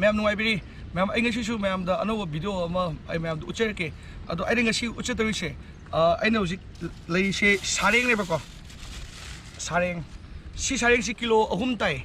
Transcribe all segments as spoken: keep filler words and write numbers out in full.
ꯃꯌꯥꯝ ꯅꯨꯡꯉꯥꯏꯕꯤꯔꯤ? ꯃꯌꯥꯝ, ꯑꯩ ꯉꯁꯤꯁꯨ ꯃꯌꯥꯝꯗ ꯑꯅꯧꯕ ꯚꯤꯗꯤꯑꯣ ꯑꯃ ꯑꯩ ꯃꯌꯥꯝꯗ ꯎꯠꯆꯔꯛꯀꯦ꯫ ꯑꯗꯣ ꯑꯩꯅ ꯉꯁꯤ ꯎꯠꯆꯗꯧꯔꯤꯁꯦ, ꯑ, ꯑꯩꯅ ꯍꯧꯖꯤꯛ ꯂꯩꯔꯤꯁꯦ ꯁꯥꯔꯦꯡꯅꯦꯕꯀꯣ꯫ ꯁꯥꯔꯦꯡ꯫ ꯁꯤ ꯁꯥꯔꯦꯡꯁꯤ ꯀꯤꯂꯣ ꯑꯍꯨꯝ ꯇꯥꯏ꯫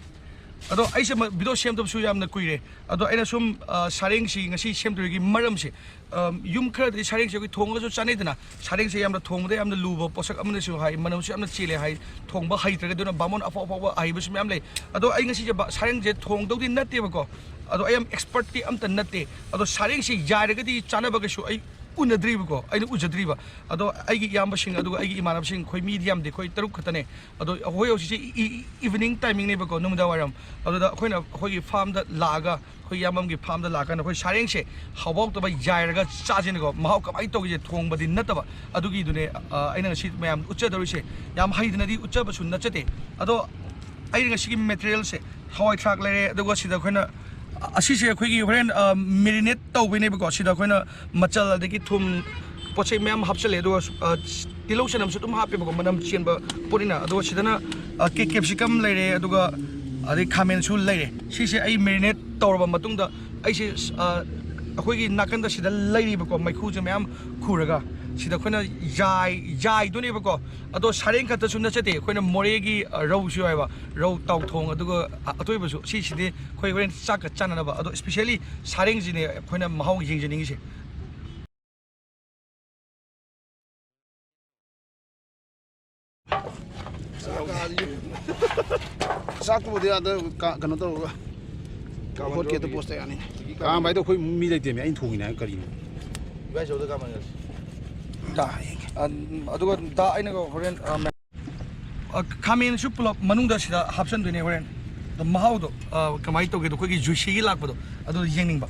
ꯑꯗꯣ ꯑꯩꯁꯦ ꯃ-, ꯚꯤꯗꯤꯑꯣ ꯁꯦꯝꯗꯕꯁꯨ ꯌꯥꯝꯅ ꯀꯨꯏꯔꯦ꯫ ꯑꯗꯣ ꯑꯩꯅ ꯁꯨꯝ, ꯑ, ꯁꯥꯔꯦꯡꯁꯤ ꯉꯁꯤ ꯁꯦꯝꯗꯣꯏꯒꯤ ꯃꯔꯝꯁꯦ, ꯑ, ꯌꯨꯝ ꯈꯔꯗꯗꯤ ꯁꯥꯔꯦꯡꯁꯦ ꯑꯩꯈꯣꯏ ꯊꯣꯡꯉꯒꯁꯨ ꯆꯥꯅꯩꯗꯅ꯫ ꯁꯥꯔꯦꯡꯁꯦ ꯌꯥꯝꯅ ꯊꯣꯡꯕꯗ ꯌꯥꯝꯅ ꯂꯨꯕ ꯄꯣꯠꯁꯛ ꯑꯃꯅꯁꯨ ꯍꯥꯏ, ꯃꯅꯝꯁꯨ ꯌꯥꯝꯅ ꯆꯦꯜꯂꯦ ꯍꯥꯏ, ꯊꯣꯡꯕ ꯍꯩꯇ꯭ꯔꯒꯗꯤ꯫ ꯑꯗꯨꯅ ꯕꯥꯃꯣꯟ ꯑꯐꯥꯎ ꯑꯐꯥꯎꯕ ꯑꯍꯩꯕꯁꯨ ꯃꯌꯥꯝ ꯂꯩ꯫ ꯑꯗꯣ ꯑꯩ ꯉꯁꯤꯁꯦ ꯕꯥ-, ꯁꯥꯔꯦꯡꯁꯦ ꯊꯣꯡꯗꯧꯗꯤ ꯅꯠꯇꯦꯕꯀꯣ꯫ ꯑꯗꯣ ꯑꯩ ꯌꯥꯝ ꯑꯦꯛꯁꯄꯔꯠꯇꯤ ꯑꯝꯇ ꯅꯠꯇꯦ꯫ ꯑꯗꯣ ꯁꯥꯔꯦꯡꯁꯦ ꯌꯥꯏꯔꯒꯗꯤ ꯆꯥꯅꯕ ꯀꯩꯁꯨ ꯑꯩ ꯎꯅꯗ꯭ꯔꯤꯕꯀꯣ, ꯑꯩꯅ ꯎꯖꯗ꯭ꯔꯤꯕ꯫ ꯑꯗꯣ ꯑꯩꯒꯤ ꯏꯌꯥꯝꯕꯁꯤꯡ ꯑꯗꯨꯒ ꯑꯩꯒꯤ ꯏꯃꯥꯟꯅꯕꯁꯤꯡ, ꯑꯩꯈꯣꯏ ꯃꯤꯗꯤ ꯌꯥꯝꯗꯦ, ꯑꯩꯈꯣꯏ ꯇꯔꯨꯛ ꯈꯛꯇꯅꯦ꯫ ꯑꯗꯣ ꯑꯩꯈꯣꯏ ꯍꯧꯖꯤꯛꯁꯦ ꯏ-, ꯏ-, ꯏꯚꯤꯅꯤꯡ ꯇꯥꯏꯃꯤꯡꯅꯦꯕꯀꯣ, ꯅꯨꯃꯤꯗꯥꯡ ꯋꯥꯏꯔꯝ꯫ ꯑꯗꯨꯗ ꯑꯩꯈꯣꯏꯅ ꯑꯩꯈꯣꯏꯒꯤ ꯐꯥꯔꯝꯗ ꯂꯥꯛꯑꯒ, ꯑꯩꯈꯣꯏ ꯏꯌꯥꯝꯕꯝꯒꯤ ꯐꯥꯔꯝꯗ ꯂꯥꯛꯑꯀꯥꯟꯗ ꯑꯩꯈꯣꯏ ꯁꯥꯔꯦꯡꯁꯦ ꯍꯥꯎꯕ ꯍꯥꯎꯇꯕ ꯌꯥꯏꯔꯒ ꯆꯥꯁꯦꯅꯀꯣ, ꯃꯍꯥꯎ ꯀꯃꯥꯏꯅ ꯇꯧꯒꯦꯁꯦ ꯊꯣꯡꯕꯗꯤ ꯅꯠꯇꯕ꯫ ꯑꯗꯨꯒꯤꯗꯨꯅꯦ, ꯑ, ꯑꯩꯅ ꯉꯁꯤ ꯃꯌꯥꯝ ꯎꯠꯆꯗꯧꯔꯤꯁꯦ꯫ ꯌꯥꯝ ꯍꯩꯗꯅꯗꯤ ꯎꯠꯆꯕꯁꯨ ꯅꯠꯆꯗꯦ꯫ ꯑꯗꯣ ꯑꯩꯅ ꯉꯁꯤꯒꯤ ꯃꯦꯇꯔꯤꯌꯦꯜꯁꯦ ꯍꯋꯥꯏ ꯊ꯭ꯔꯥꯛ ꯂꯩꯔꯦ, ꯑꯗꯨꯒ ꯁꯤꯗ ꯑꯩꯈꯣꯏꯅ, ꯑꯁꯤꯁꯦ ꯑꯩꯈꯣꯏꯒꯤ ꯍꯣꯔꯦꯟ, ꯑ, ꯃꯦꯔꯤꯅꯦꯠ ꯇꯧꯕꯩꯅꯦꯕꯀꯣ꯫ ꯁꯤꯗ ꯑꯩꯈꯣꯏꯅ ꯃꯆꯜ ꯑꯗꯒꯤ ꯊꯨꯝ, ꯄꯣꯠ ꯆꯩ ꯃꯌꯥꯝ ꯍꯥꯞꯆꯜꯂꯦ, ꯑꯗꯨꯒ, ꯑ, ꯇꯤꯜꯍꯧ ꯆꯅꯝꯁꯨ ꯑꯗꯨꯝ ꯍꯥꯞꯄꯦꯕꯀꯣ, ꯃꯅꯝ ꯆꯦꯟꯕ ꯄꯣꯠꯅꯤꯅ꯫ ꯑꯗꯨꯒ ꯁꯤꯗꯅ, ꯑ, ꯀꯦ-, ꯀꯦꯞꯁꯤꯀꯝ ꯂꯩꯔꯦ, ꯑꯗꯨꯒ ꯑꯗꯩ ꯈꯥꯃꯦꯟꯁꯨ ꯂꯩꯔꯦ꯫ ꯁꯤꯁꯦ ꯑꯩ ꯃꯦꯔꯤꯅꯦꯠ ꯇꯧꯔꯕ ꯃꯇꯨꯡꯗ ꯑꯩꯁꯦ, ꯑ, ꯑꯩꯈꯣꯏꯒꯤ ꯅꯥꯀꯟꯗ ꯁꯤꯗ ꯂꯩꯔꯤꯕꯀꯣ, ꯃꯩꯈꯨꯁꯦ ꯃꯌꯥꯝ ꯈꯨꯔꯒ ꯁꯤꯗ ꯑꯩꯈꯣꯏꯅ ꯌꯥꯏ-, ꯌꯥꯏꯗꯣꯏꯅꯦꯕꯀꯣ꯫ ꯑꯗꯣ ꯁꯥꯔꯦꯡ ꯈꯛꯇꯁꯨ ꯅꯠꯆꯗꯦ, ꯑꯩꯈꯣꯏꯅ ꯃꯣꯔꯦꯒꯤ, ꯑ, ꯔꯧꯁꯨ ꯌꯥꯎꯋꯦꯕ, ꯔꯧ ꯇꯥꯎꯊꯣꯡ, ꯑꯗꯨꯒ ꯑ-, ꯑꯇꯣꯏꯕꯁꯨ꯫ ꯁꯤꯁꯤꯗꯤ ꯑꯩꯈꯣꯏ ꯍꯣꯔꯦꯟ ꯆꯥꯛꯀ ꯆꯥꯅꯅꯕ꯫ ꯑꯗꯣ ꯏꯁꯄꯤꯁꯦꯜꯂꯤ ꯁꯥꯔꯦꯡꯁꯤꯅꯦ ꯑꯩꯈꯣꯏꯅ ꯃꯍꯥꯎ ꯌꯦꯡꯖꯅꯤꯡꯉꯤꯁꯦ꯫ ꯆꯥꯛꯇꯨꯕꯨꯗꯤ ꯑꯥꯗ ꯀ-, ꯀꯩꯅꯣ ꯇꯧꯔꯒ ꯍꯣꯠꯀꯦꯠꯇ ꯄꯣꯁꯇ ꯌꯥꯅꯤ꯫ ꯀꯥꯝꯕ ꯍꯥꯏꯗꯣ ꯑꯩꯈꯣꯏ ꯃꯤ ꯂꯩꯇꯦꯃꯤ, ꯑꯩꯅ ꯊꯣꯡꯉꯤꯅꯦ ꯍꯥꯏ ꯀꯔꯤꯅꯣ? ꯏꯕꯥꯏ ꯆꯧꯗ ꯀꯥꯝꯍꯟꯒ꯭ꯔꯁꯤ꯫ ꯗꯥ, ꯌꯦꯡꯒꯦ꯫ ꯑ, ꯑꯗꯨꯒ ꯗꯥ, ꯑꯩꯅꯒ ꯍꯣꯔꯦꯟ, ꯑ, ꯃ-, ꯑ, ꯈꯥꯃꯦꯟꯁꯨ ꯄꯨꯂꯞ ꯃꯅꯨꯡꯗ ꯁꯤꯗ ꯍꯥꯞꯆꯟꯗꯣꯏꯅꯦ ꯍꯣꯔꯦꯟ꯫ ꯑꯗꯣ ꯃꯍꯥꯎꯗꯣ, ꯑ, ꯀꯃꯥꯏꯅ ꯇꯧꯒꯦꯗꯣ, ꯑꯩꯈꯣꯏꯒꯤ ꯖꯨꯏꯁꯤꯒꯤ ꯂꯥꯛꯄꯗꯣ ꯑꯗꯨ ꯌꯦꯡꯅꯤꯡꯕ꯫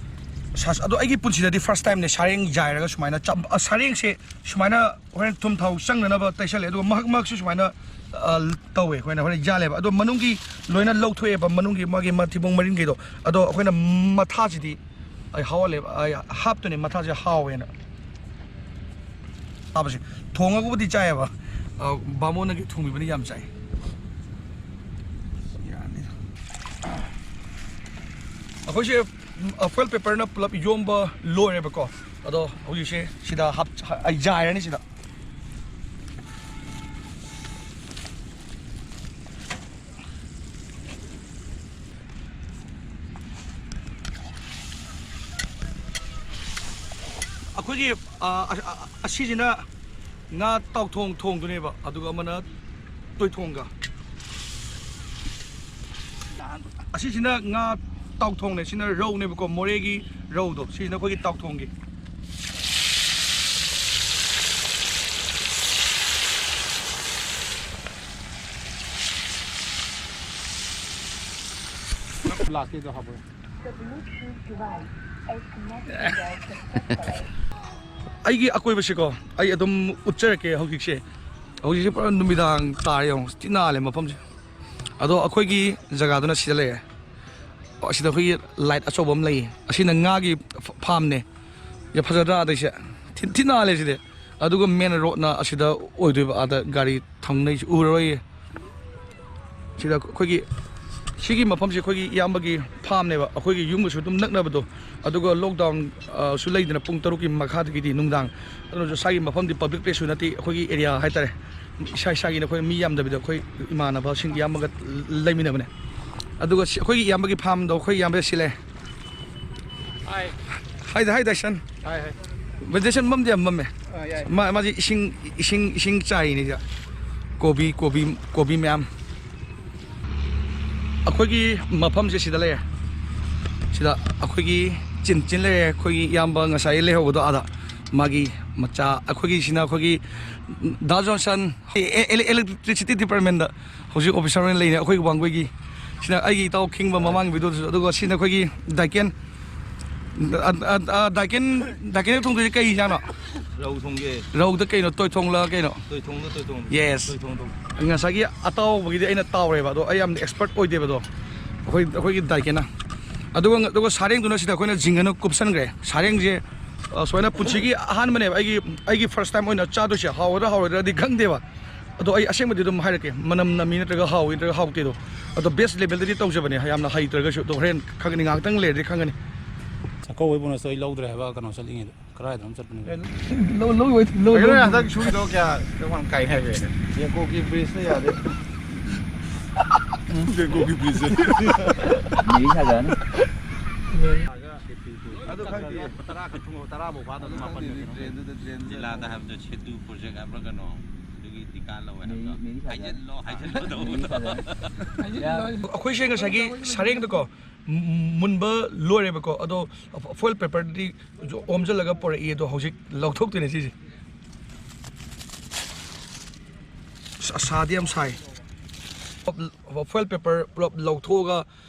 ꯁꯥ-, ꯑꯗꯣ ꯑꯩꯒꯤ ꯄꯨꯟꯁꯤꯗꯗꯤ ꯐꯥꯔꯁ ꯇꯥꯏꯝꯅꯦ ꯁꯥꯔꯦꯡ ꯌꯥꯏꯔꯒ ꯁꯨꯃꯥꯏꯅ ꯆꯥꯝ-, ꯑ, ꯁꯥꯔꯦꯡꯁꯦ ꯁꯨꯃꯥꯏꯅ ꯍꯣꯔꯦꯟ ꯊꯨꯝ ꯊꯥꯎ ꯆꯪꯅꯅꯕ ꯇꯩꯁꯜꯂꯦ꯫ ꯑꯗꯨꯒ ꯃꯍꯛ ꯃꯍꯛꯁꯨ ꯁꯨꯃꯥꯏꯅ, ꯑ, ꯇꯧꯋꯦ, ꯑꯩꯈꯣꯏꯅ ꯍꯣꯔꯦꯟ ꯌꯥꯜꯂꯦꯕ꯫ ꯑꯗꯣ ꯃꯅꯨꯡꯒꯤ ꯂꯣꯏꯅ ꯂꯧꯊꯣꯛꯑꯦꯕ, ꯃꯅꯨꯡꯒꯤ ꯃꯥꯒꯤ ꯃꯊꯤꯕꯣꯡ ꯃꯔꯤꯟꯈꯩꯗꯣ꯫ ꯑꯗꯣ ꯑꯩꯈꯣꯏꯅ ꯃꯊꯥꯁꯤꯗꯤ ꯑꯩ ꯍꯥꯎꯍꯜꯂꯦꯕ, ꯑꯩ ꯍꯥꯞꯇꯣꯏꯅꯦ, ꯃꯊꯥꯁꯦ ꯍꯥꯎꯋꯦꯅ꯫ ꯆꯥꯕꯁꯦ ꯊꯣꯡꯉꯒꯕꯨꯗꯤ ꯆꯥꯏꯌꯦꯕ, ꯑ, ꯕꯥꯃꯣꯟꯅꯒꯤ ꯊꯣꯡꯕꯤꯕꯅ ꯌꯥꯝ ꯆꯥꯏ꯫ ꯌꯥꯅꯤ꯫ ꯑꯩꯈꯣꯏꯁꯦ ꯐꯣꯏꯜ ꯄꯦꯄꯔꯅ ꯄꯨꯂꯞ ꯌꯣꯝꯕ ꯂꯣꯏꯔꯦꯕꯀꯣ꯫ ꯑꯗꯣ ꯍꯧꯖꯤꯛꯁꯦ ꯁꯤꯗ ꯍꯥꯞ-, ꯑꯩ ꯌꯥꯏꯔꯅꯤ ꯁꯤꯗ꯫ ꯑꯩꯈꯣꯏꯒꯤ, ꯑ, ꯑ, ꯑ, ꯑꯁꯤꯁꯤꯅ ꯉꯥ ꯇꯥꯎꯊꯣꯡ ꯊꯣꯡꯗꯨꯅꯦꯕ, ꯑꯗꯨꯒ ꯑꯃꯅ ꯇꯣꯏꯊꯣꯡꯒ꯫ ꯑꯁꯤꯁꯤꯅ ꯉꯥ ꯇꯥꯎꯊꯣꯡꯅꯦ, ꯁꯤꯅ ꯔꯧꯅꯦꯕꯀꯣ, ꯃꯣꯔꯦꯒꯤ ꯔꯧꯗꯣ, ꯁꯤꯁꯤꯅ ꯑꯩꯈꯣꯏꯒꯤ ꯇꯥꯎꯊꯣꯡꯒꯤ꯫ ꯂꯥꯛꯀꯦꯗꯣ ꯍꯥꯞꯄꯣ꯫ The Bluetooth device is connected successfully. ꯑꯩꯒꯤ ꯑꯀꯣꯏꯕꯁꯤꯀꯣ, ꯑꯩ ꯑꯗꯨꯝ ꯎꯠꯆꯔꯛꯀꯦ꯫ ꯍꯧꯖꯤꯛꯁꯦ, ꯍꯧꯖꯤꯛꯁꯦ ꯄꯨꯔꯥ ꯅꯨꯃꯤꯗꯥꯡ ꯇꯥꯔꯦ ꯌꯦꯡꯉꯣ, ꯊꯤ ꯅꯥꯜꯂꯦ ꯃꯐꯝꯁꯦ꯫ ꯑꯗꯣ ꯑꯩꯈꯣꯏꯒꯤ ꯖꯒꯥꯗꯨꯅ ꯁꯤꯗ ꯂꯩꯔꯦ꯫ ꯑꯁꯤꯗ ꯑꯩꯈꯣꯏꯒꯤ ꯂꯥꯏꯠ ꯑꯆꯧꯕ ꯑꯃ ꯂꯩꯌꯦ, ꯑꯁꯤꯅ ꯉꯥꯒꯤ ꯐ-, ꯐꯥꯝꯅꯦ꯫ ꯌꯥꯝ ꯐꯖꯗ꯭ꯔꯥ ꯑꯗꯩꯁꯦ? ꯊꯤ, ꯊꯤ ꯅꯥꯜꯂꯦ ꯁꯤꯗꯤ꯫ ꯑꯗꯨꯒ ꯃꯦꯟ ꯔꯣꯗꯅ ꯑꯁꯤꯗ ꯑꯣꯏꯗꯣꯏꯕ, ꯑꯥꯗ ꯒꯥꯔꯤ ꯊꯝꯅꯩꯁꯦ ꯎꯔꯔꯣꯏꯌꯦ꯫ ꯁꯤꯗ ꯑꯩꯈꯣꯏꯒꯤ, ꯁꯤꯒꯤ ꯃꯐꯝꯁꯦ ꯑꯩꯈꯣꯏꯒꯤ ꯏꯌꯥꯝꯕꯒꯤ ꯐꯥꯝꯅꯦꯕ, ꯑꯩꯈꯣꯏꯒꯤ ꯌꯨꯝꯒꯁꯨ ꯑꯗꯨꯝ ꯅꯛꯅꯕꯗꯣ꯫ ꯑꯗꯨꯒ ꯂꯣꯛꯗꯥꯎꯟ, ꯑ, ꯁꯨ ꯂꯩꯗꯅ, ꯄꯨꯡ ꯇꯔꯨꯛꯀꯤ ꯃꯈꯥꯗꯒꯤꯗꯤ ꯅꯨꯡꯗꯥꯡ, ꯑꯗꯨꯅꯁꯨ ꯁ꯭ꯋꯥꯏꯒꯤ ꯃꯐꯝꯗꯤ ꯄꯕ꯭ꯂꯤꯛ ꯄ꯭ꯂꯦꯁꯁꯨ ꯅꯠꯇꯦ, ꯑꯩꯈꯣꯏꯒꯤ ꯑꯦꯔꯤꯌꯥ ꯍꯥꯏꯇꯥꯔꯦ꯫ ꯏꯁꯥ ꯏꯁꯥꯒꯤꯅ ꯑꯩꯈꯣꯏ ꯃꯤ ꯌꯥꯝꯗꯕꯤꯗ ꯑꯩꯈꯣꯏ ꯏꯃꯥꯟꯅꯕꯁꯤꯡ ꯏꯌꯥꯝꯕꯒ ꯂꯩꯃꯤꯟꯅꯕꯅꯦ꯫ ꯑꯗꯨꯒ ꯁꯤ ꯑꯩꯈꯣꯏꯒꯤ ꯏꯌꯥꯝꯕꯒꯤ ꯐꯥꯝꯗꯣ ꯑꯩꯈꯣꯏ ꯏꯌꯥꯝꯕ ꯁꯤ ꯂꯩ꯫ Hi꯫ Hi, hi, Daishan꯫ Hi, hi꯫ ꯕ꯭ꯔꯗꯔꯁꯟ ꯃꯝꯗꯤ ꯌꯥꯝ ꯃꯝꯃꯦ꯫ ꯑꯥ, ꯌꯥꯏ꯫ ꯃꯥ, ꯃꯥꯁꯦ ꯏꯁꯤꯡ, ꯏꯁꯤꯡ, ꯏꯁꯤꯡ ꯆꯥꯏꯅꯦ ꯁꯤꯗ꯫ ꯀꯣꯕꯤ, ꯀꯣꯕꯤ, ꯀꯣꯕꯤ ꯃꯌꯥꯝ꯫ ꯑꯩꯈꯣꯏꯒꯤ ꯃꯐꯝꯁꯦ ꯁꯤꯗ ꯂꯩꯔꯦ꯫ ꯁꯤꯗ ꯑꯩꯈꯣꯏꯒꯤ ꯆꯤꯟ ꯆꯤꯟ ꯂꯩꯔꯦ꯫ ꯑꯩꯈꯣꯏꯒꯤ ꯏꯌꯥꯝꯕ ꯉꯁꯥꯏ ꯂꯩꯍꯧꯕꯗꯣ ꯑꯥꯗ꯫ ꯃꯥꯒꯤ ꯃꯆꯥ, ꯑꯩꯈꯣꯏꯒꯤꯁꯤꯅ ꯑꯩꯈꯣꯏꯒꯤ ꯗꯥ ꯖꯣꯟꯁꯟ, ꯑꯦ-, ꯑꯦ-, ꯏꯂꯦꯛꯇ꯭ꯔꯤꯁꯤꯇꯤ ꯗꯤꯄꯥꯔꯠꯃꯦꯟꯗ ꯍꯧꯖꯤꯛ ꯑꯣꯐꯤꯁꯔ ꯑꯣꯏꯅ ꯂꯩꯔꯦ ꯑꯩꯈꯣꯏꯒꯤ ꯋꯥꯡꯒꯣꯏꯒꯤ꯫ ꯁꯤꯅ ꯑꯩꯒꯤ ꯏꯇꯥꯎ ꯈꯤꯡꯕ ꯃꯃꯥꯡꯒꯤ ꯚꯤꯗꯤꯑꯣꯗꯨꯁꯨ꯫ ꯑꯗꯨꯒ ꯁꯤꯅ ꯑꯩꯈꯣꯏꯒꯤ ꯗꯥꯏꯀꯦꯟ꯫ ꯑ, ꯑ, ꯑ, ꯗꯥꯏꯀꯦꯟ, ꯗꯥꯏꯀꯦꯟ ꯊꯣꯡꯗꯣꯏꯁꯦ ꯀꯩ ꯏꯟꯖꯥꯡꯅꯣ? ꯔꯧ ꯊꯣꯡꯒꯦ꯫ ꯔꯧꯗ ꯀꯩꯅꯣ? ꯇꯣꯏꯊꯣꯡꯂ ꯀꯩꯅꯣ? ꯇꯣꯏꯊꯣꯡꯗ, ꯇꯣꯏꯊꯣꯡꯗ꯫ Yes꯫ ꯇꯣꯏꯊꯣꯡꯗꯣ꯫ ꯉꯁꯥꯏꯒꯤ ꯑꯇꯥꯎꯕꯒꯤꯗꯤ ꯑꯩꯅ ꯇꯥꯎꯔꯦꯕ, ꯑꯗꯣ ꯑꯩ ꯌꯥꯝ ꯑꯦꯛꯁꯄꯔꯠ ꯑꯣꯏꯗꯦꯕ ꯑꯗꯣ꯫ ꯑꯩꯈꯣꯏ, ꯑꯩꯈꯣꯏꯒꯤ ꯗꯥꯏꯀꯦꯟꯅ꯫ ꯑꯗꯨꯒ, ꯑꯗꯨꯒ ꯁꯥꯔꯦꯡꯗꯨꯅ ꯁꯤꯗ ꯑꯩꯈꯣꯏꯅ ꯖꯤꯡꯒꯅ ꯀꯨꯞꯁꯟꯈ꯭ꯔꯦ꯫ ꯁꯥꯔꯦꯡꯁꯦ, ꯑ, ꯁꯨꯃꯥꯏꯅ ꯄꯨꯟꯁꯤꯒꯤ ꯑꯍꯥꯟꯕꯅꯦꯕ, ꯑꯩꯒꯤ, ꯑꯩꯒꯤ ꯐꯥꯔꯁ ꯇꯥꯏꯝ ꯑꯣꯏꯅ ꯆꯥꯗꯣꯏꯁꯦ꯫ ꯍꯥꯎꯒꯗ꯭ꯔꯥ ꯍꯥꯎꯔꯣꯏꯗ꯭ꯔꯗꯤ ꯈꯪꯗꯦꯕ꯫ ꯑꯗꯣ ꯑꯩ ꯑꯁꯦꯡꯕꯗꯤ ꯑꯗꯨꯝ ꯍꯥꯏꯔꯛꯀꯦ, ꯃꯅꯝ ꯅꯝꯃꯤ ꯅꯠꯇ꯭ꯔꯒ ꯍꯥꯎꯏ ꯅꯠꯇ꯭ꯔꯒ ꯍꯥꯎꯇꯦꯗꯣ꯫ ꯑꯗꯣ best levelꯗꯗꯤ ꯇꯧꯖꯕꯅꯦ, ꯌꯥꯝꯅ ꯍꯩꯇ꯭ꯔꯒꯁꯨ꯫ ꯑꯗꯣ ꯍꯣꯔꯦꯟ ꯈꯪꯒꯅꯤ, ꯉꯥꯏꯍꯥꯛꯇꯪ ꯂꯩꯔꯗꯤ ꯈꯪꯒꯅꯤ꯫ ꯆꯥꯛꯀꯧꯕꯩ bonus ꯇꯣ ꯑꯩ ꯂꯧꯗ꯭ꯔꯦ ꯍꯥꯏꯕ ꯀꯩꯅꯣ ꯆꯠꯂꯤꯉꯩꯗ꯫ ꯀꯗꯥꯏꯗꯅꯣꯝ ꯆꯠꯄꯅꯤ꯫ ꯂꯧ, ꯂꯧ, ꯂꯧ, ꯂꯧ, ꯂꯧ꯫ ꯀꯩꯅꯣ ꯍꯟꯗꯛ ꯁꯨꯏꯗꯣ ꯀꯌꯥ ꯀꯃꯥꯏ ꯀꯥꯏ ꯍꯥꯏꯒꯦ? ꯌꯦꯡꯀꯣꯛꯀꯤ bridge ꯇ ꯌꯥꯗꯦ꯫ ꯌꯦꯡꯀꯣꯛꯀꯤ bridge꯫ ꯃꯤꯔꯤ ꯁꯥꯖꯅꯤ꯫ ꯑꯗꯨ ꯈꯪꯗꯦ꯫ ꯇꯔꯥ ꯈꯛ ꯊꯨꯡꯉꯕ, ꯇꯔꯥ ꯐꯥꯎ ꯐꯥꯗꯕ, ꯃꯥꯄꯟ ꯈꯛꯇꯅꯦ꯫ ꯗ꯭ꯔꯦꯟꯗꯨꯗ, ꯗ꯭ꯔꯦꯟꯗꯨꯗ꯫ ꯖꯤꯂꯥꯗ ꯍꯥꯏꯕꯗꯣ ꯁꯦꯇꯨ project ꯍꯥꯏꯕ꯭ꯔꯥ ꯀꯩꯅꯣ, ꯑꯗꯨꯒꯤ ꯗꯤꯀꯥ ꯂꯧꯋꯦ ꯍꯥꯏꯕꯗꯣ꯫ ꯃꯤꯔꯤ ꯁꯥꯖꯅꯤ꯫ ꯍꯥꯏꯖꯤꯜꯂꯣ, ꯍꯥꯏꯖꯤꯜꯂꯣ ꯇꯧꯕꯗꯣ꯫ ꯑꯩꯈꯣꯏꯁꯦ ꯉꯁꯥꯏꯒꯤ ꯁꯔꯦꯡꯗꯀꯣ, ꯃꯨꯟꯕ ꯂꯣꯏꯔꯦꯕꯀꯣ, ꯑꯗꯣ foil paper ꯗꯤ ꯑꯣꯝꯁꯤꯜꯂꯒ ꯄꯨꯔꯛꯏ, ꯑꯗꯣ ꯍꯧꯖꯤꯛ ꯂꯧꯊꯣꯛꯇꯣꯏꯅꯦ ꯁꯤꯁꯦ꯫ ꯑꯁ, ꯁꯥꯗꯤ ꯌꯥꯝ ꯁꯥꯏ꯫ Foil paper ꯄꯨꯂꯞ ꯂꯧꯊꯣꯛꯑꯒ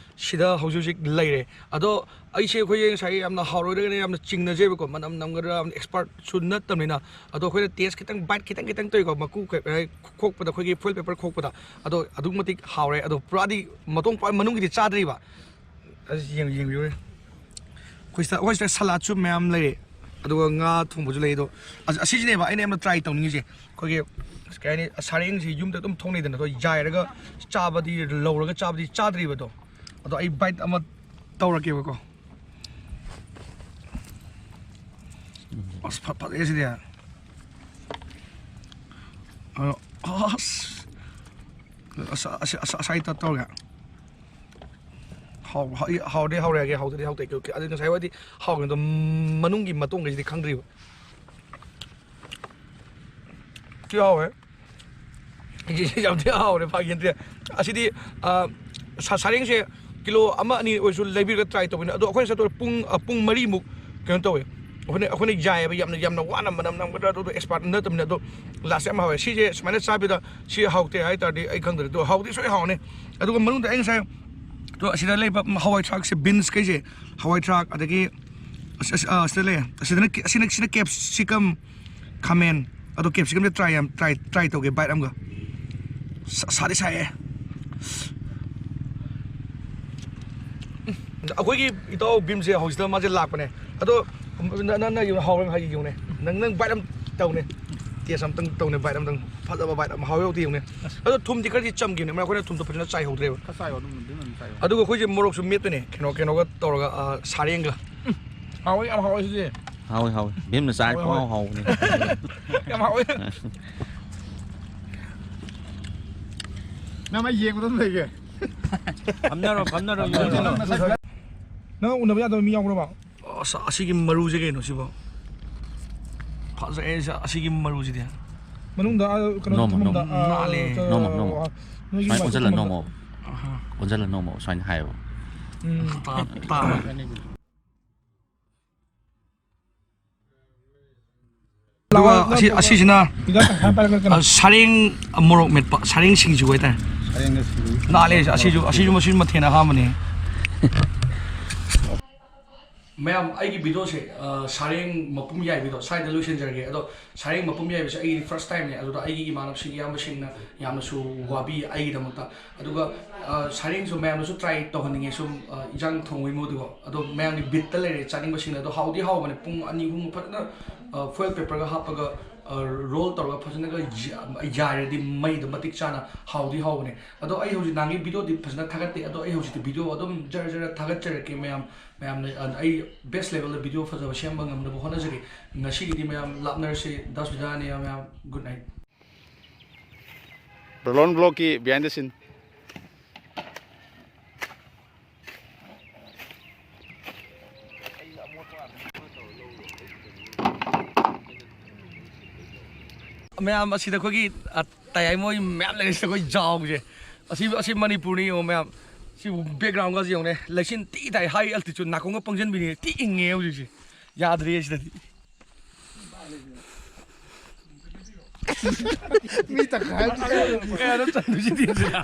ꯁꯤꯗ ꯍꯧꯖꯤꯛ ꯍꯧꯖꯤꯛ ꯂꯩꯔꯦ꯫ ꯑꯗꯣ ꯑꯩꯁꯦ, ꯑꯩꯈꯣꯏꯒꯤ ꯉꯁꯥꯏ ꯌꯥꯝꯅ ꯍꯥꯎꯔꯣꯏꯗ꯭ꯔꯒꯅ ꯌꯥꯝꯅ ꯆꯤꯡꯅꯖꯩꯕꯀꯣ, ꯃꯅꯝ ꯅꯝꯒꯗ꯭ꯔꯥ, ꯌꯥꯝꯅ expert ꯁꯨ ꯅꯠꯇꯕꯅꯤꯅ꯫ ꯑꯗꯣ ꯑꯩꯈꯣꯏꯅ taste ꯈꯤꯇꯪ, bite ꯈꯤꯇꯪ ꯈꯤꯇꯪ ꯇꯧꯏꯀꯣ, ꯃꯀꯨ ꯀꯩ-, ꯀꯩ-, ꯈꯣꯛꯄꯗ, ꯑꯩꯈꯣꯏꯒꯤ foil paper ꯈꯣꯛꯄꯗ꯫ ꯑꯗꯣ ꯑꯗꯨꯛ ꯃꯇꯤꯛ ꯍꯥꯎꯔꯦ꯫ ꯑꯗꯣ ꯄꯨꯔꯥꯗꯤ ꯃꯇꯣꯡ ꯄꯨꯔꯥ ꯃꯅꯨꯡꯒꯤꯗꯤ ꯆꯥꯗ꯭ꯔꯤꯕ꯫ ꯑꯁ, ꯌꯦꯡ-, ꯌꯦꯡꯕꯤꯌꯨꯅꯦ꯫ ꯑꯩꯈꯣꯏ ꯁꯤꯗ, ꯑꯩꯈꯣꯏ ꯁꯤꯗ salad ꯁꯨ ꯃꯌꯥꯝ ꯂꯩꯔꯦ꯫ ꯑꯗꯨꯒ ꯉꯥ ꯊꯣꯡꯕꯁꯨ ꯂꯩ꯫ ꯑꯗꯣ ꯑꯁ, ꯑꯁꯤꯁꯤꯅꯦꯕ ꯑꯩꯅ ꯌꯥꯝꯅ try ꯇꯧꯅꯤꯡꯉꯤꯁꯦ꯫ ꯑꯩꯈꯣꯏꯒꯤ, ꯑꯁ, ꯀꯩ ꯍꯥꯏꯅꯤ, ꯁꯥꯔꯦꯡꯁꯤ ꯌꯨꯝꯗ ꯑꯗꯨꯝ ꯊꯣꯡꯅꯩꯗꯅ, ꯑꯗꯣ ꯌꯥꯏꯔꯒ ꯆꯥꯕꯗꯤ, ꯂꯧꯔꯒ ꯆꯥꯕꯗꯤ ꯆꯥꯗ꯭ꯔꯤꯕꯗꯣ꯫ ꯑꯗꯣ ꯑꯩ bite ꯑꯃ ꯇꯧꯔꯛꯀꯦꯕꯀꯣ꯫ ꯑꯁ, ꯐ-, ꯐꯖꯩ ꯁꯤꯗꯤ꯫ ꯑꯗꯣ, ꯑꯁ꯫ ꯑꯁ, ꯑꯁ, ꯑꯁ, ꯑꯁꯥꯏ ꯇ-, ꯇꯧꯔꯒ꯫ ꯍꯥꯎ-, ꯍꯥꯎ-, ꯍꯥꯎꯔꯗꯤ ꯍꯥꯎꯔꯦ ꯍꯥꯏꯒꯦ, ꯍꯥꯎꯇ꯭ꯔꯗꯤ ꯍꯥꯎꯇꯦ꯫ ꯑꯗꯨ ꯉꯁꯥꯏ ꯋꯥꯗꯤ ꯍꯥꯎꯈꯤꯕꯗꯣ, ꯃꯅꯨꯡꯒꯤ ꯃꯇꯣꯡꯈꯩꯁꯤꯗꯤ ꯈꯪꯗ꯭ꯔꯤꯕ꯫ ꯊꯤ ꯍꯥꯎꯋꯦ꯫ ꯌꯥꯝ ꯊꯤ ꯍꯥꯎꯔꯦ, ꯐꯥꯒꯤ ꯅꯠꯇꯦ꯫ ꯑꯁꯤꯗꯤ, ꯑ, ꯁꯥ-, ꯁꯥꯔꯦꯡꯁꯦ ꯀꯤꯂꯣ ꯑꯃ ꯑꯅꯤ ꯑꯣꯏꯔꯁꯨ ꯂꯩꯕꯤꯔꯒ try ꯇꯧꯕꯅꯦ꯫ ꯑꯗꯣ ꯑꯩꯈꯣꯏꯅ ꯆꯠꯇꯣꯏ ꯄꯨꯡ, ꯑ, ꯄꯨꯡ ꯃꯔꯤꯃꯨꯛ ꯀꯩꯅꯣ ꯇꯧꯋꯦ꯫ ꯑꯩꯈꯣꯏꯅ, ꯑꯩꯈꯣꯏꯅ ꯌꯥꯏꯑꯕ, ꯌꯥꯝꯅ, ꯌꯥꯝꯅ ꯋꯥꯅ ꯃꯅꯝ ꯅꯝꯒꯗ꯭ꯔꯥ, ꯑꯗꯨꯗꯣ expert ꯅꯠꯇꯕꯅꯤꯅ꯫ ꯑꯗꯣ last ꯌꯥꯝ ꯍꯥꯎꯋꯦ꯫ ꯁꯤꯁꯦ ꯁꯨꯃꯥꯏꯅ ꯆꯥꯕꯤꯗ ꯁꯤ ꯍꯥꯎꯇꯦ ꯍꯥꯏ ꯇꯥꯔꯗꯤ ꯑꯩ ꯈꯪꯗ꯭ꯔꯦ꯫ ꯑꯗꯣ ꯍꯥꯎꯗꯤ ꯁꯣꯏ ꯍꯥꯎꯅꯤ꯫ ꯑꯗꯨꯒ ꯃꯅꯨꯡꯗ ꯑꯩ ꯉꯁꯥꯏ, ꯑꯗꯣ ꯑꯁꯤꯗ ꯂꯩꯕ ꯍꯋꯥꯏ ꯊ꯭ꯔꯥꯛꯁꯦ, beans ꯈꯩꯁꯦ, ꯍꯋꯥꯏ ꯊ꯭ꯔꯥꯛ, ꯑꯗꯒꯤ ꯑꯁ, ꯑꯁ, ꯑꯥ, ꯁꯤꯗ ꯂꯩꯌꯦ꯫ ꯑꯁꯤꯗꯅ ꯀꯦ-, ꯑꯁꯤꯅ, ꯁꯤꯅ capsicum, ꯈꯥꯃꯦꯟ꯫ ꯑꯗꯣ capsicum ꯁꯦ try ꯌꯥꯝ, try, try ꯇꯧꯒꯦ bite ꯑꯃꯒ꯫ ꯁꯥ-, ꯁꯥꯗꯤ ꯁꯥꯏꯌꯦ꯫ ꯑꯩꯈꯣꯏꯒꯤ ꯏꯇꯥꯎ ꯚꯤꯝꯁꯦ ꯍꯧꯖꯤꯛꯇ ꯃꯥꯁꯦ ꯂꯥꯛꯄꯅꯦ꯫ ꯑꯗꯣ ꯅ-, ꯅ-, ꯅꯪ ꯌꯦꯡꯉꯨ, ꯍꯥꯎꯔꯦ ꯍꯥꯏ ꯌꯦꯡꯉꯨꯅꯦ꯫ ꯅꯪ, ꯅꯪ bite ꯑꯃ ꯇꯧꯅꯦ꯫ Yes, ꯑꯝꯇꯪ ꯇꯧꯅꯦ, bite ꯑꯝꯇꯪ꯫ ꯐꯖꯕ bite ꯑꯃ ꯍꯥꯎ ꯌꯥꯎꯗꯦ ꯌꯦꯡꯉꯨꯅꯦ꯫ ꯑꯗꯣ ꯊꯨꯝꯗꯤ ꯈꯔꯗꯤ ꯆꯝꯈꯤꯕꯅꯦ, ꯃꯔꯝ ꯑꯩꯈꯣꯏꯅ ꯊꯨꯝꯗꯣ ꯐꯖꯅ ꯆꯥꯏꯍꯧꯗ꯭ꯔꯦꯕ꯫ ꯈꯔ ꯆꯥꯏꯌꯣ, ꯑꯗꯨꯝ, ꯑꯗꯨꯝ, ꯑꯗꯨꯝ ꯆꯥꯏꯌꯣ꯫ ꯑꯗꯨꯒ ꯑꯩꯈꯣꯏꯁꯦ ꯃꯣꯔꯣꯛꯁꯨ ꯃꯦꯠꯇꯣꯏꯅꯦ, ꯀꯩꯅꯣ, ꯀꯩꯅꯣꯒ ꯇꯧꯔꯒ, ꯑ, ꯁꯥꯔꯦꯡꯒ꯫ ꯎꯝ, ꯍꯥꯎꯋꯦ, ꯌꯥꯝ ꯍꯥꯎꯋꯦ ꯁꯤꯗꯤ꯫ ꯍꯥꯎꯋꯦ, ꯍꯥꯎꯋꯦ꯫ ꯚꯤꯝꯅ ꯆꯥꯔ ꯍꯥꯎꯋꯦ, ꯄꯨꯡꯍꯥꯎ ꯍꯥꯎꯋꯦ꯫ ꯍꯥꯎꯕꯅꯦ꯫ ꯌꯥꯝ ꯍꯥꯎꯋꯦ꯫ ꯅꯪ ꯃꯥ ꯌꯦꯡꯕꯗ ꯑꯗꯨꯝ ꯂꯩꯒꯦ꯫ ꯐꯝꯅꯔꯣ, ꯐꯝꯅꯔꯣ, ꯌꯦꯡꯉꯣ꯫ ꯅꯪ ꯎꯅꯕ ꯌꯥꯗꯕ ꯃꯤ ꯌꯥꯎꯕ꯭ꯔꯕ? ꯑꯁ, ꯑꯁꯤꯒꯤ ꯃꯔꯨꯁꯦ ꯀꯩꯅꯣ ꯁꯤꯕꯣ? ꯐꯖꯩꯌꯦ, ꯑꯁꯤꯒꯤ ꯃꯔꯨꯁꯤꯗꯤ꯫ ꯃꯅꯨꯡꯗ, ꯑ, ꯀꯩꯅꯣ ꯅꯣꯝꯃꯣ, ꯊꯝꯐꯝꯗ, ꯅꯣꯝꯃꯣ꯫ ꯑ, ꯅꯥꯜꯂꯦ꯫ ꯀ-, ꯅꯣꯝꯃꯣ, ꯅꯣꯝꯃꯣ꯫ ꯅꯣꯏꯒꯤ ꯁꯨꯃꯥꯏꯅ ꯃꯥꯏꯁꯦ ꯑꯣꯟꯁꯤꯜꯂ ꯊꯝꯐꯝꯗ꯫ ꯅꯣꯝꯃꯣ꯫ ꯑꯍꯥ꯫ ꯑꯣꯟꯁꯤꯜꯂ ꯅꯣꯝꯃꯣ, ꯁꯨꯃꯥꯏꯅ ꯍꯥꯏꯌꯣ꯫ ꯎꯝ꯫ ꯇꯥ-, ꯇꯥ-, ꯑꯗꯨꯒ ꯂꯥꯛꯑꯣ, ꯑꯁꯤ-, ꯂꯥꯛꯑꯣ꯫ ꯑꯁꯤꯁꯤꯅ, ꯍꯤꯗꯥꯛ ꯇꯪꯈꯥꯏ ꯄꯥꯏꯔꯛꯀꯅꯤ꯫ ꯑ, ꯁꯥꯔꯦꯡ, ꯑ, ꯃꯣꯔꯣꯛ ꯃꯦꯠꯄ, ꯁꯥꯔꯦꯡ ꯁꯤꯡꯖꯨ ꯍꯥꯏꯇꯥꯔꯦ꯫ ꯁꯥꯔꯦꯡꯒ ꯁꯤꯡꯖꯨ꯫ ꯅꯥꯜꯂꯦ, ꯑꯁꯤꯁꯨ, ꯑꯁꯤꯁꯨ, ꯃꯁꯤ ꯃꯊꯦꯜ ꯑꯍꯥꯟꯕꯅꯤ꯫ ꯃꯌꯥꯝ, ꯑꯩꯒꯤ videoꯁꯦ, ꯑ, ꯁꯥꯔꯦꯡ ꯃꯄꯨꯝ ꯌꯥꯏꯕꯤꯗꯣ ꯁ꯭ꯋꯥꯏꯗ ꯂꯣꯏꯁꯤꯟꯖꯔꯒꯦ꯫ ꯑꯗꯣ ꯁꯥꯔꯦꯡ ꯃꯄꯨꯝ ꯌꯥꯏꯕꯁꯦ ꯑꯩꯒꯤ first timeꯅꯦ꯫ ꯑꯗꯨꯗ ꯑꯩꯒꯤ ꯏꯃꯥꯟꯅꯕꯁꯤꯡ, ꯏꯌꯥꯝꯕꯁꯤꯡꯅ ꯌꯥꯝꯅꯁꯨ ꯋꯥꯕꯤ ꯑꯩꯒꯤꯗꯃꯛꯇ꯫ ꯑꯗꯨꯒ, ꯑ, ꯁꯥꯔꯦꯡꯁꯨ ꯃꯌꯥꯝꯅꯁꯨ try ꯇꯧꯍꯟꯅꯤꯡꯉꯦ ꯁꯨꯝ, ꯑ, ꯏꯟꯖꯥꯡ ꯊꯣꯡꯕꯒꯤ ꯃꯑꯣꯡꯗꯨꯀꯣ꯫ ꯑꯗꯣ ꯃꯌꯥꯝꯒꯤ bitꯇ ꯂꯩꯔꯦ ꯆꯥꯅꯤꯡꯕꯁꯤꯡꯅ꯫ ꯑꯗꯣ ꯍꯥꯎꯗꯤ ꯍꯥꯎꯕꯅꯦ꯫ ꯄꯨꯡ ꯑꯅꯤ ꯑꯍꯨꯝ ꯐꯖꯅ, ꯑ, foil paperꯒ ꯍꯥꯞꯄꯒ, ꯑ, roll ꯇꯧꯔꯒ ꯐꯖꯅꯒ ꯌꯥ-, ꯌꯥꯏꯔꯗꯤ ꯃꯩꯗꯣ ꯃꯇꯤꯛ ꯆꯥꯅ ꯍꯥꯎꯗꯤ ꯍꯥꯎꯕꯅꯦ꯫ ꯑꯗꯣ ꯑꯩ ꯍꯧꯖꯤꯛ ꯅꯍꯥꯟꯒꯤ videoꯗꯤ ꯐꯖꯅ ꯊꯥꯒꯠꯇꯦ꯫ ꯑꯗꯣ ꯑꯩ ꯍꯧꯖꯤꯛꯇꯤ video ꯑꯗꯨꯝ ꯖꯔ ꯖꯔ ꯊꯥꯒꯠꯆꯔꯛꯀꯦ ꯃꯌꯥꯝ꯫ ꯃꯌꯥꯝꯅ, ꯑ, ꯑꯩ best levelꯗ video ꯐꯖꯕ ꯁꯦꯝꯕ ꯉꯝꯅꯕ ꯍꯣꯠꯅꯖꯒꯦ꯫ ꯉꯁꯤꯒꯤꯗꯤ ꯃꯌꯥꯝ ꯂꯥꯞꯅꯔꯁꯤ, ꯗꯥꯁ ꯕꯤꯗꯥꯅꯤ ꯃꯌꯥꯝ, good night꯫ ꯕ꯭ꯔꯣꯂꯣꯟ ꯕ꯭ꯂꯣꯛꯀꯤ behind the scene꯫ ꯃꯌꯥꯝ ꯑꯁꯤꯗ ꯑꯩꯈꯣꯏꯒꯤ, ꯑ, ꯇꯌꯥꯏꯃꯣꯏ ꯃꯌꯥꯝ ꯂꯩꯔꯤꯁꯦ ꯑꯩꯈꯣꯏ ꯖꯥꯎꯁꯦ꯫ ꯑꯁꯤ, ꯑꯁꯤ ꯃꯅꯤꯄꯨꯔꯅꯤ ꯌꯦꯡꯉꯣ ꯃꯌꯥꯝ꯫ ꯁꯤ backgroundꯒꯁꯦ ꯌꯦꯡꯉꯨꯅꯦ꯫ ꯂꯩꯆꯤꯟ ꯊꯤ ꯊꯥꯏ, high altitude ꯅꯥꯀꯣꯡꯒ ꯄꯪꯁꯤꯟꯕꯤꯅꯤ꯫ ꯊꯤ ꯏꯪꯉꯦ ꯍꯧꯖꯤꯛꯁꯦ꯫ ꯌꯥꯗ꯭ꯔꯦ ꯁꯤꯗꯗꯤ꯫ ꯃꯤ ꯇꯪꯈꯥꯏ ꯑꯃ ꯀꯌꯥꯅꯣ ꯆꯟꯗꯣꯏꯁꯤꯗꯤ ꯁꯤꯗ?